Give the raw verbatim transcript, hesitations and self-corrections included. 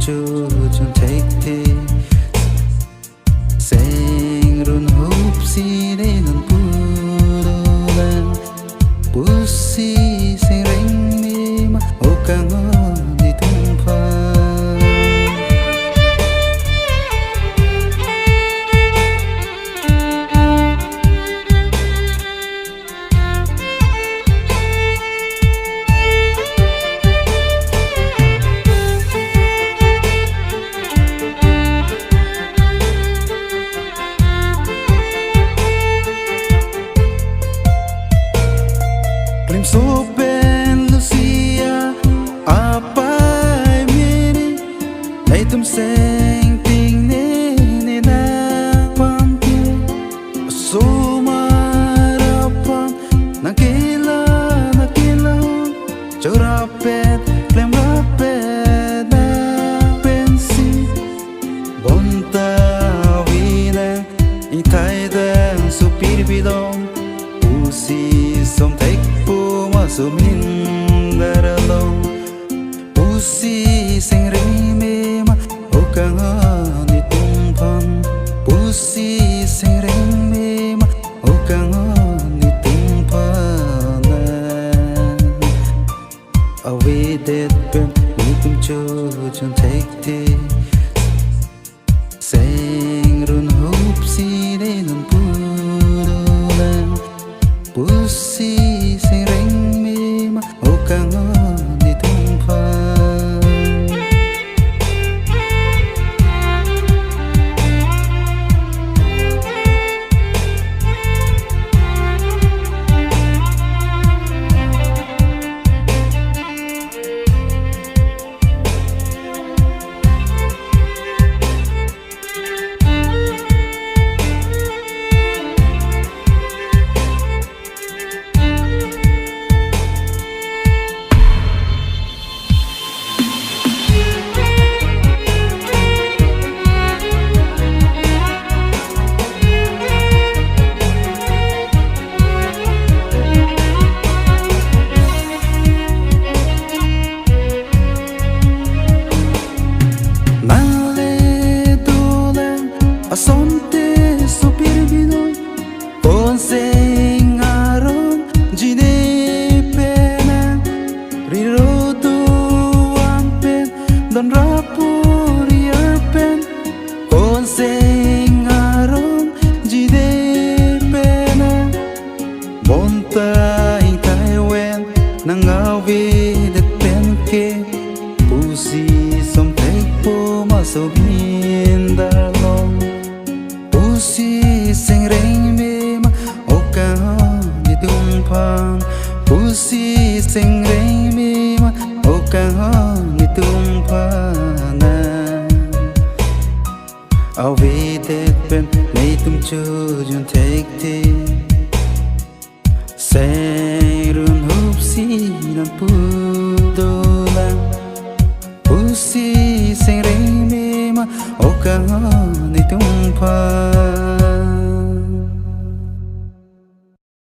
chojun thekthe. Seng run hupsi ne nangpulo lang, pusi seng rengme ma, o kanghon netum aphan. Klimso pen Lucia apai mini, nangtum seng ting ne ne na pamke. Osomar aphan nangkelang nangkelang, chorapet klemrapet nangpensi. Bonta avi nang ingthai dang sopir bidong, pusi som thekpo ma som indar along. Pusi seng rengme ma, o kanghon netum aphan. Pusi seng rengme ma, o kanghon netum aphan. Avedet pen netum chojun thekthe. Seng run hupsi ne nangpulo lang, pusi seng rengme ma, o kanghon netum aphan. Nangle dolang asonte sopir bidong, konseng arong jine penang, riro doan pen, don rapu riar pen, konseng arong jine penang. Bonta ingthai ven nang avedet penke, pusi som thekpo ma som indar along. Pusi seng rengme ma, o kanghon netum aphan. Pusi seng rengme ma, o kanghon netum aphan. Avedet pen netum chojun thekthe. Seng run hupsi nangpulo lang, pusi seng rengme ma, o kanghon